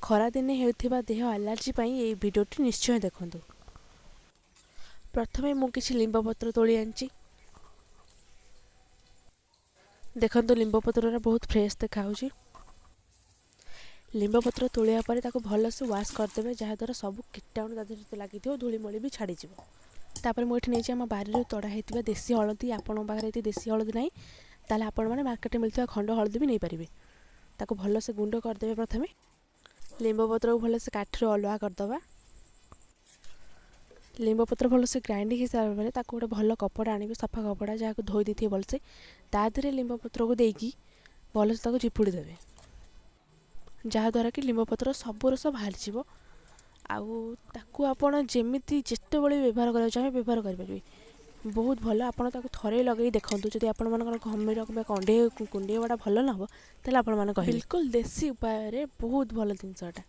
ଖରାଦିନେ ହେଉଥିବା ଦେହ ଆଲର୍ଜି ପାଇଁ ଏଇ ଭିଡ଼ିଓଟି ନିଶ୍ଚୟ ଦେଖନ୍ତୁ। ପ୍ରଥମେ ମୁଁ କିଛି ଲିମ୍ବ ପତ୍ର ତୋଳି ଆଣିଛି। ଦେଖନ୍ତୁ, ଲିମ୍ବ ପତ୍ରଟା ବହୁତ ଫ୍ରେଶ୍ ଦେଖାହେଉଛି। ଲିମ୍ବ ପତ୍ର ତୋଳିବା ପରେ ତାକୁ ଭଲସେ ୱାଶ୍ କରିଦେବେ, ଯାହାଦ୍ୱାରା ସବୁ କୀଟାଣୁ ତା ଦେହରେ ଲାଗିଥିବ, ଧୂଳିମଳି ବି ଛାଡ଼ିଯିବ। ତାପରେ ମୁଁ ଏଠି ନେଇଛି ଆମ ବାରିରୁ ତଡ଼ା ହେଇଥିବା ଦେଶୀ ହଳଦୀ। ଆପଣଙ୍କ ପାଖରେ ଯଦି ଦେଶୀ ହଳଦୀ ନାହିଁ, ତାହେଲେ ଆପଣମାନେ ମାର୍କେଟରେ ମିଳୁଥିବା ଖଣ୍ଡ ହଳଦୀ ବି ନେଇପାରିବେ। ତାକୁ ଭଲସେ ଗୁଣ୍ଡ କରିଦେବେ। ପ୍ରଥମେ ଲିମ୍ବ ପତ୍ରକୁ ଭଲସେ କାଠିରୁ ଅଲଗା କରିଦେବା। ଲିମ୍ବ ପତ୍ର ଭଲସେ ଗ୍ରାଇଣ୍ଡିଙ୍ଗ ହେଇସାରିଲା ପରେ ତାକୁ ଗୋଟେ ଭଲ କପଡ଼ା ଆଣିବେ, ସଫା କପଡ଼ା, ଯାହାକୁ ଧୋଇ ଦେଇଥିବେ ଭଲସେ। ତା ଦେହରେ ଲିମ୍ବ ପତ୍ରକୁ ଦେଇକି ଭଲସେ ତାକୁ ଚିପୁଡ଼ି ଦେବେ, ଯାହାଦ୍ୱାରା କି ଲିମ୍ବ ପତ୍ର ସବୁ ରସ ବାହାରିଯିବ। ଆଉ ତାକୁ ଆପଣ ଯେମିତି ଯେତେବେଳେ ବି ବ୍ୟବହାର କରିବାକୁ ଚାହିଁବେ, ବ୍ୟବହାର କରିପାରିବେ। ବହୁତ ଭଲ। ଆପଣ ତାକୁ ଥରେ ଲଗେଇ ଦେଖନ୍ତୁ। ଯଦି ଆପଣମାନଙ୍କର ଘମିର କିମ୍ବା କଣ୍ଢେଇ କୁଣ୍ଡେଇ ହେବାଟା ଭଲ ନ ହେବ, ତାହେଲେ ଆପଣମାନେ କହିବେ। ବିଲକୁଲ ଦେଶୀ ଉପାୟରେ ବହୁତ ଭଲ ଜିନିଷଟା।